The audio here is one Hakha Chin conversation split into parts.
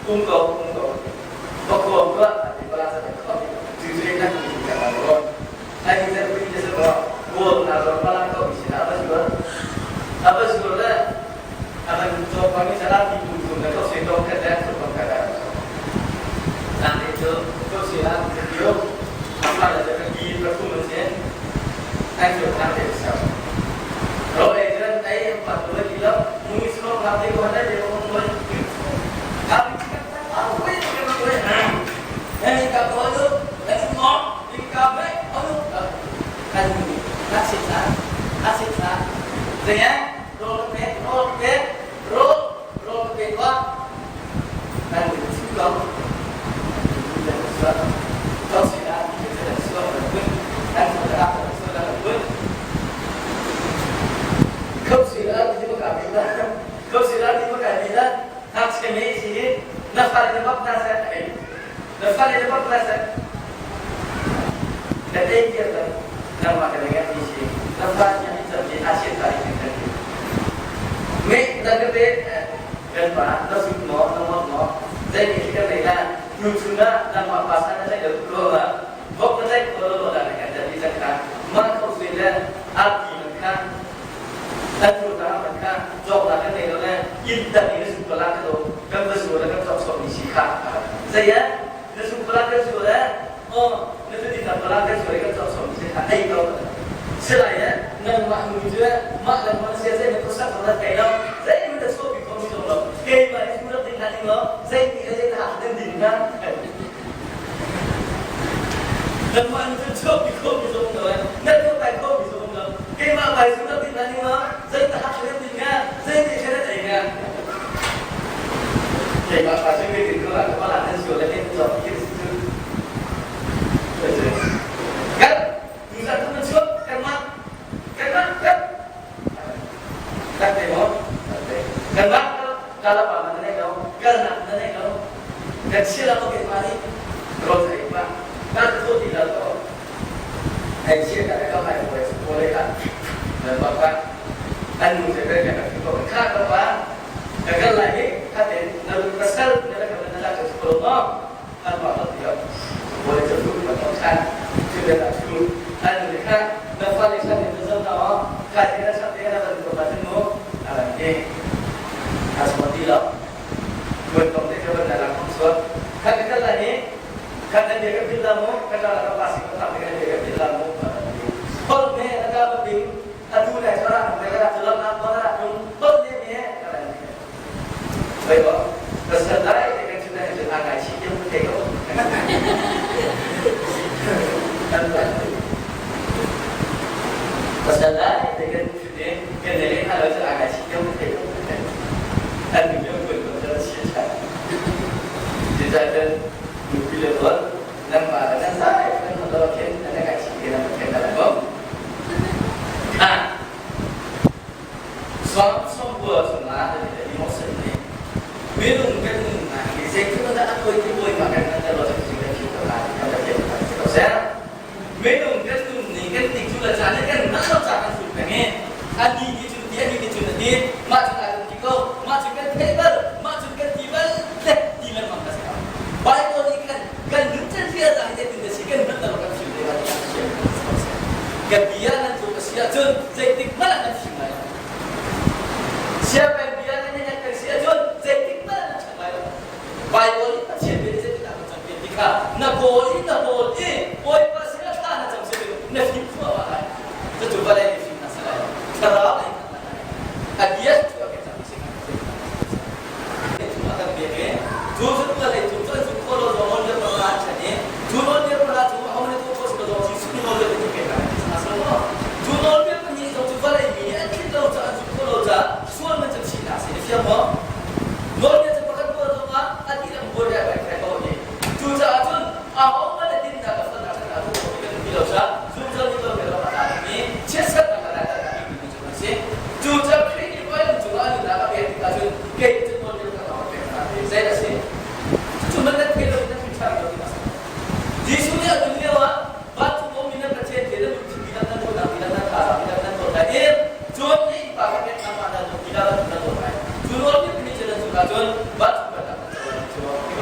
Um ko, um ko. Pakuam ko, ati pala sa ko. Tujuin na ka ko. Ay hindi ko hindi sa ko. Ko na ro pala ko sila apa sila. Apa sila apa to kami salah di buku na ko sito ka da ko ka da. Nanti itu ko sila video apa ada pergi performance ay so nanti sa. Ro agent ay 40 kilo mungkin hati ko na di ko mo. Kami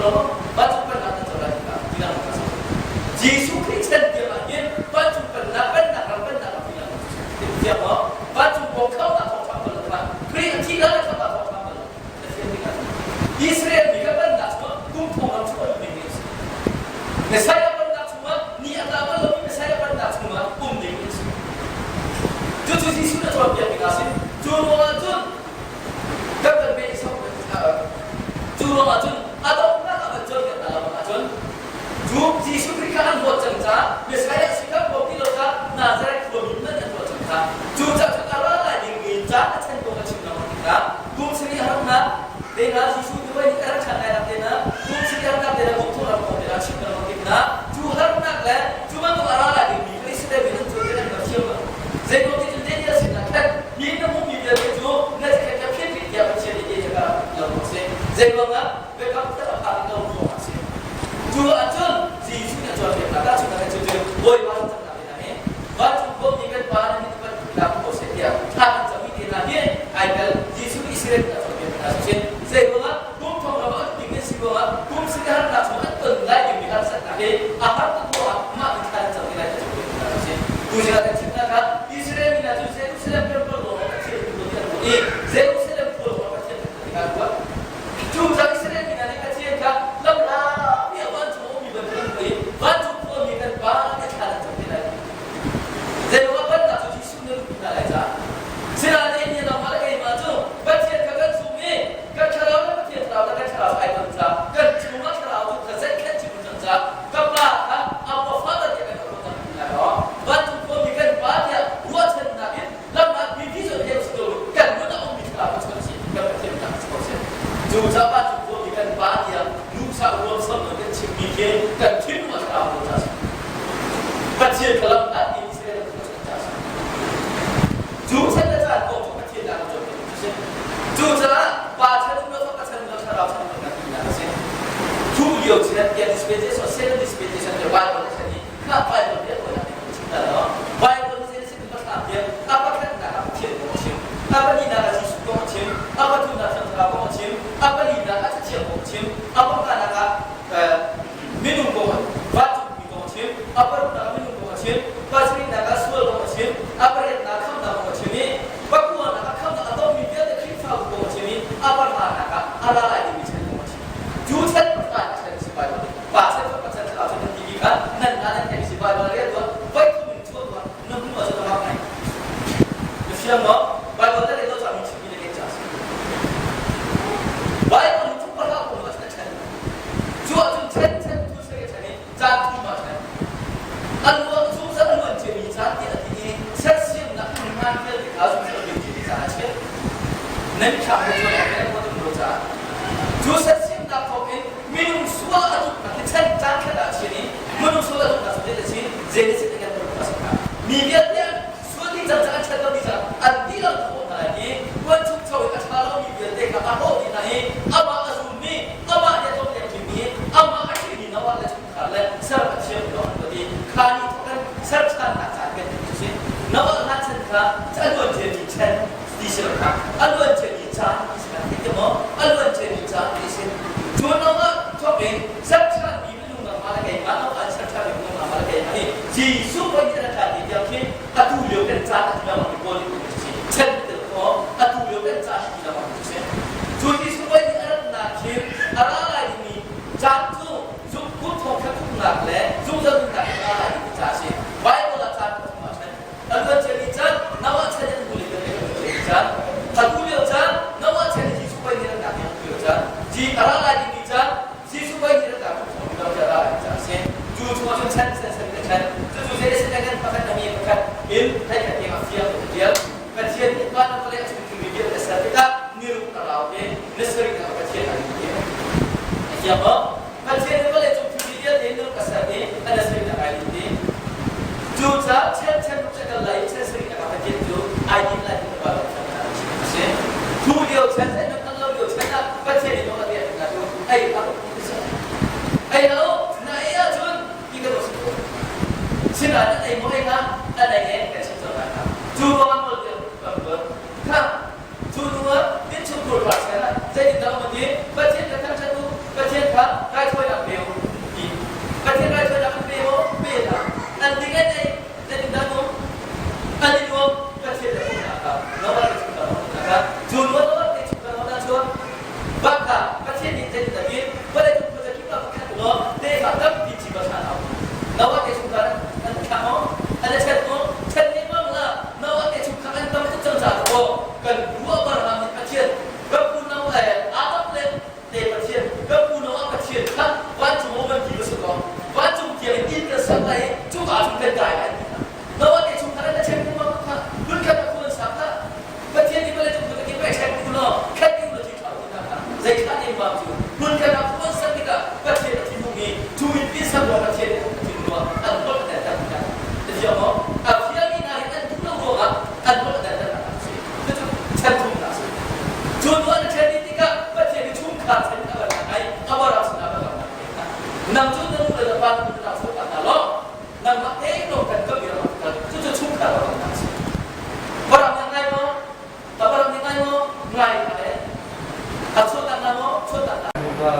ko lo vancung pennak nan co lai tikah ti lang ka si. Jesuh Khrih chan tiang ah hin vancung pennak pennak ram pennak ram ti lang ti fiang maw? Vancung kong khamnak thawngṭha bal lo kha Khrih a thih lai khamnak thawngṭha bal lo na fian tikah Israel mi kha pennak chungah kum thong ram chung an um ding a si. Messiah pennak chungah ni a tla bal lomi Messiah pennak chungah um ding a si. Cucu Jesuh na cawnpiak tikah sin cu ruangah cun kan kan pe cu ruangah cun a donghnak a van cawnpiak hna lo ahcun cu Jesuh Khrih kha an huat cang caah Messiah si kha huam ti lo kha Nazareth khuami man an huat cang kha cu cah cun a ra lai dingmi caan a chan kong a chim lengmang tikah kum sarih harnak te hna Jesuh nuai nih a rak ṭhan lai nak te hna kum sarih harnak te hna kum thong ram kong te hna chim lengmang tik hna cu harnak le cu bantuk a ra lai dingmi kha Israel mi an cawn an rak thiam lo zeiruang ti cun Daniel sinah khan mi na hmuhmi vialte cu na cakhenh kha phiat rih tiah Pathian nih ti a lo a si. Zeiruangah biakam thar a phak lo ruangah a si. Cu ahcun Jesuh nih a cawnpiaknak tahchunhnak cu cu Bawipa thlacamnak te hna hi vancung khuami kan Pa na min upat nak ko seh tiah thla kan cammi te hna hi ai tel. Jesuh nih Israel a cawnpiak hna cu Zeiruangah kum thong ram ah ding an si ruangah kum sik harnak chung an ton lai dingmi harsatnak hi a har tuk ruangah mah ti thla an cam te lai ti cawnpiak hna cu si. Tuzing ah kan chimnak kha Israel mi hna cu Jerusalem temple lawng ah Pathian an tuah ti an ruah i Jerusalem khua lawng ah Pathian an tuah ti an ruah. Cu cang Israel mi hna nih Pathian kha lamhlatpi ah vancung a ummi bantuk an ruah i vancung khuami kan pa nih thla nan cam te lai. Zeiruangah bannak cu Jesuh na luhpi hna lai caah. Sinain ni nangmah le keimah cu Pathian kha kan zumh i kan thlarau le Pathian thlarau le kan thlarau ai ton caah kan chungah thlarau cu kha zetkhenh chim cang caah ka pa kha Abba Father tiah kan auh cang ti lai maw? Vancung khuami kan pa tiah ruahchannak in lamhlat mi vision he si lo kan nun a ummi thlarau cu si kan Pathian tak si ko seh. Cu caah vancung khuami kan pa tiah nuhsa ruamsam in kan chimmi khi kan thinlung a thlarau lo caah si. Pathian kha lamhlat mi Israel kan caah si. Cu chan le caan kong cu Pathian dah kan cawnpiak cu si. Cucaah pa chan um lo, fapa chan um lo, thlarau chan um lo kan tinak a si. Cu lio chan tiah dispensation, second dispensation tiah Bible a chan i kha Bible bia tawinak in kan chim ta lo. Bible hi zei a si ti tiah a pakhatnak ah Pathian kong a chim, a pahnihnak ah Jesuh kong a chim, a pathumnak ah Thlarau kong a chim, a palinak ah Cathiang kong a chim, a panganak ah minung kong vancungmi kong a chim, a paruknak ah minung kong a chim, pasarihnak ah sual kong a chim, a pariatnak ah khamhnak kong a chim i pakuanak ah khamhnak a tongmi vialte Khrihfabu kong a chim i a pahranak ah a ra lai dingmi chan kong a chim. Cu chan pahra in chan si Bible nih pa chan fapa chan thlarau chan an timi kha nan hna nan theih si Bible a rel tuah voi thum in chuah tuah na hmuh ahcun a mak ngai. Na fiang maw? Bible na rel lo caah mi chimmi na ngeih caah a si. Bible hi thuk pahra kong ah cun a ṭhen. Cu ahcun ṭhen ṭhen thu sari a ṭhen i caan thum ah a ṭhen. A luang zungzal a luan ciami caan tiah a ti i sersiamnak hmunhma vialte kha zungzal a luan ciami caan a chim. Nan thlam he cuan awk le nan um lo caah. Cu sersiamnak thawngin minung sual a tuknak hi chan caan khat ah a chin i minung sual a tuknak cu zei a si? Zei a si ti kan ruah a si hnga. Mi vialte sual ding cang an ṭhat lo ding cang an dihlak khawh hna lai i puanchukcho in a ṭha lomi vialte kha a hrawh dih hna i amah a zummi amah nih a tlawmleng ṭhimi amah a ṭhimi Noah le chungkhar le ser a thiammi lawng an ruat i kha ni thawk in ser ṭhannak caan kan ti cu si Noah hlan chan kha a luan ciami chan ti si lo kha a luan ciami caan ti si kha theih maw a luan ciami caan ti si cu Noah thawk in ser ṭhanmi minung nangmah le keimah Noah in ser ṭhanmi minung nangmah le keimah hi Jesuh voi nih a ṭhan ti tiang khi atu lio kan caan a ti lengmang mi pawl nih kan si chen tel kho atu lio kan caan a ti lengmang mi si cu Jesuh voi nih a ratnak khin a ra lai dingmi caan cu zumhkum thawngtha tuknak le zungzal nunnak in a ra lai dingmi ca a si Bible ah caan pathum ah ṭhen a luan ciami caan Noah chan in hnu lei kan lei caan atu lio caan Noah chan in Jesuh voi nih a ratnak atu lio caan a ra lai dingmi caan Jesuh voi nih ratnak thawng mi a ra lai ca a si cu chungah cun chan chan chan le chan cucu zei a si kan pakhat na mi pakhat in theikhat tiang a fiang in a tial Pathian nih van vawlei a chung thilri vialte a ser tikah niruk a rau i ni sarih ah Pathian a rin ti a fiang maw Pathian nih vawlei cung thilri vialte niruk a ser i a ni sarih ah ai din ti cu caah chan chan ruk cu a kal lai i chan sarih ah Pathian cu ai din lai ti ka a si thu lio chan chan kan lo lio chan ah Pathian nih nawl a pek hna cu ei a ei lo na ei ahcun ti kan si ko sinain an ei maw ei hlah an ei e kan chim cang lai kha cu ruang ah nawl tiang kan tuan kha cu hnu ah innchung khur pa chan ah zeitindah um ti Pathian kha thangṭhat u Pathian kha. Thil tak.